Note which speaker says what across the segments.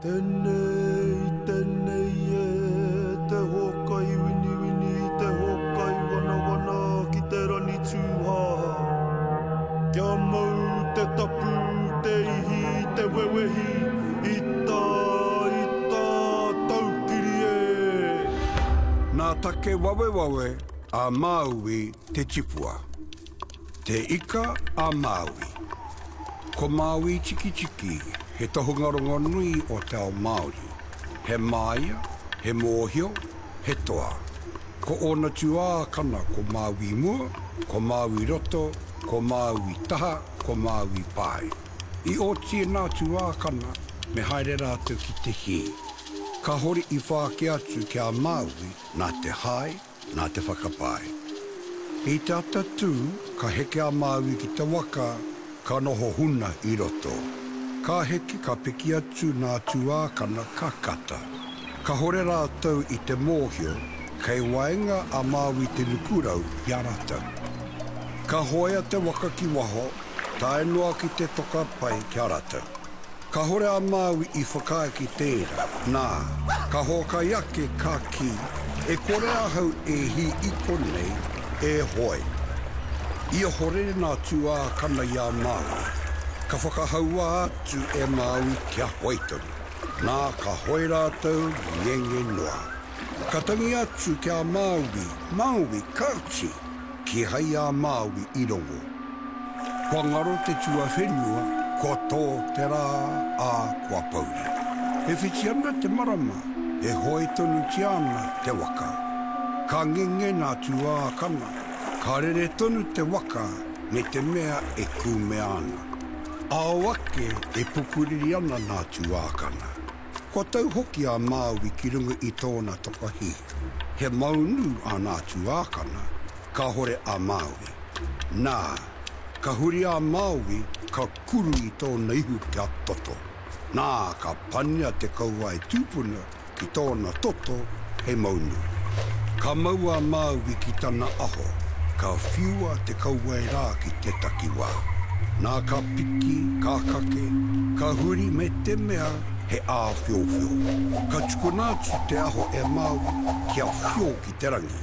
Speaker 1: Tenei, tenei e, te hōkai winiwini, te hōkai wanawana ki te rani tūhāhā. Kia mau te tapu, te ihi, te wewehi, i tā, i tā taukiri e!
Speaker 2: Nā take wawewawe a Māui te tipua. Te Ika a Māui. Ko Māui Tikitiki he tohunga rongonui o te ao Māori. He māia, he mōhio, he toa. Ko ōna tuākana ko Māui Mua, ko Māui Roto, ko Māui Taha, ko Māui Pae. I oti ēnā tuākana, me haere rātou ki te hī. Kāhore i whāki atu ki a Māui nā te hae, nā te whakapae. I te atatū, ka heke a Māui ki te waka, ka noho huna i roto. Ka heke, ka piki atu nā tuākana ka kata. Kahore rātou i te mōhio, kei waenga a Māui Te Nukurau i a rātou. Ka hoea te waka ki waho, tae noa ki te toka pai ki a rātou. Kahore a Māui i whakaae ki tērā, nā, ka hōkai ake, ka kī, E kore ahau e hī i konei, e hoe. I ohorere nā tuākana i a Māui. Ka whakahaua atu e Māui kia hoe tonu. Nā, ka hoe rātou, ngenge noa. Ka tangi atu ki a Māui, Māui, kāti! Kīhai a Māui i rongo. Kua ngaro te tuawhenua, kua tō te rā, ā, kua pouri. E whiti ana te marama, e hoe tonutia ana te waka. Ka ngenge nā tuākana, ka rere tonu te waka me te mea e kūmea ana. Ao ake e pukuriri ana nā tuākana. Kua tau hoki a Māui ki runga i tōna tokahī. He maunu ā nā tuākana, kāhore a Māui. Nā, ka huri a Māui, ka kuru i tōna ihu kia toto. Nā, ka pania te kauae tūpuna ki tōna toto hei maunu. Ka mau a Māui ki tana aho, ka whiua te kauae rā ki te takiwā. Nā ka piki, ka kake, ka huri me te mea he āwhiowhio. Ka tukuna atu te aho e Māui kia whio ki te rangi,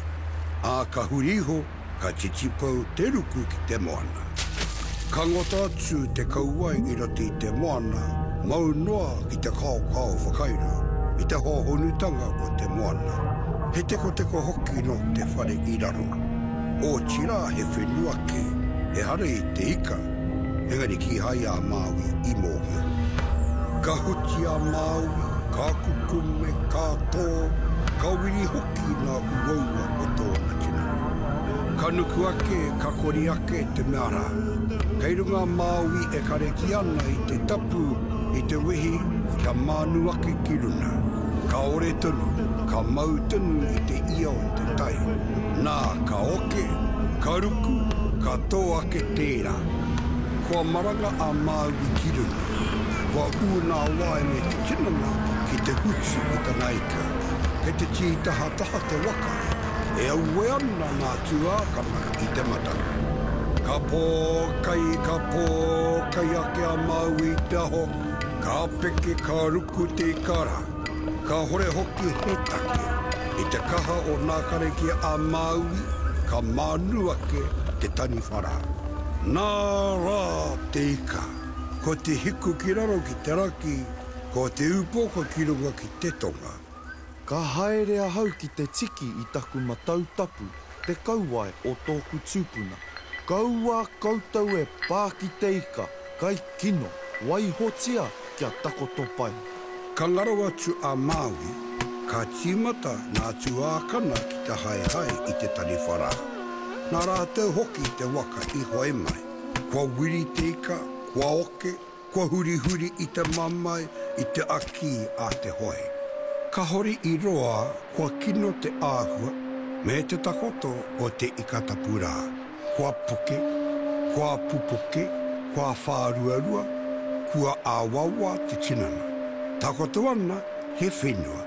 Speaker 2: ā, ka huri iho ka titipou te ruku ki te moana. Ka ngota atu te kauae i roto i te moana, mau noa ki te kaokao whakairo i te hōhonutanga o te moana. He tekoteko hoki nō te whare i raro. Otirā he whenua kē, ehara i te ika, engari kīhai a Māui i mōhio. Ka huti a Māui, ka kukume, ka tō, ka wiri hoki. ki ngā uaua o tōna tinana. Ka nuku ake, ka kori ake te mea rā. Kei runga a Māui e kareki ana i te tapu, i te wehi kia mānu ake ki runa. Ka ore tonu, ka mau tonu i te ia o te tai. Nā, ka oke, ka ruku, ka tō ake tērā. Kua maranga a Māui ki runa. Kua ū nā wae me te tinana ki te hutu i tana ika. Kei te tītahataha te waka, e aue ana ngā tuākana i te matara. Ka pōkai, ka pōkai ake a Māui i te aho, ka peke, ka ruku te ika rā. Kāhore hoki he take. I te kaha o nā karakia a Māui, ka mānu ake te taniwha rā. Nā rā te ika, ko te hiku ki raro ki te raki, ko te upoko ki runga ki te tonga.
Speaker 1: Ka haere ahau ki te tiki i taku matau tapu, te kauae o tōku tupuna. Kaua koutou e pā ki te ika, kai kino, waihotia kia takoto pai.
Speaker 2: Ka ngaro atu a Māui, ka tīmata ngā tuākana ki te haehae i te taniwha rā. Nā rātou hoki te waka i hoe mai. Kua wiri te ika, kua oke, Kua hurihuri i te mamae, i te akī a te hoe. Kahore i roa kua kino te āhua me te takoto o te ika tapu rā. Kua poke, kua pupuke, kua whāruarua, kua āwawa te tinana. Takoto ana he whenua.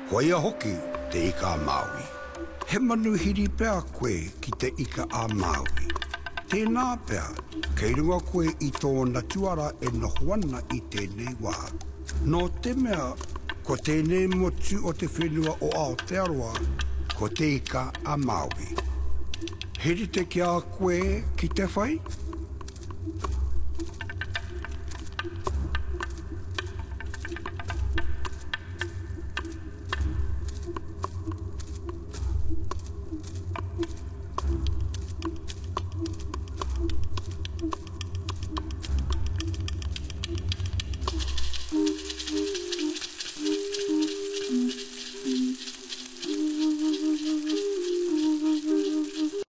Speaker 2: Koia hoki te Ika a Māui. He manuhiri pea koe ki te Ika a Māui. Tēnā pea, kei runga koe i tōna tuara e noho ana i tēnei wā. Nō te mea, ko tēnei motu o te whenua o Aotearoa, ko Te Ika a Māui. He rite ki a koe ki te whai?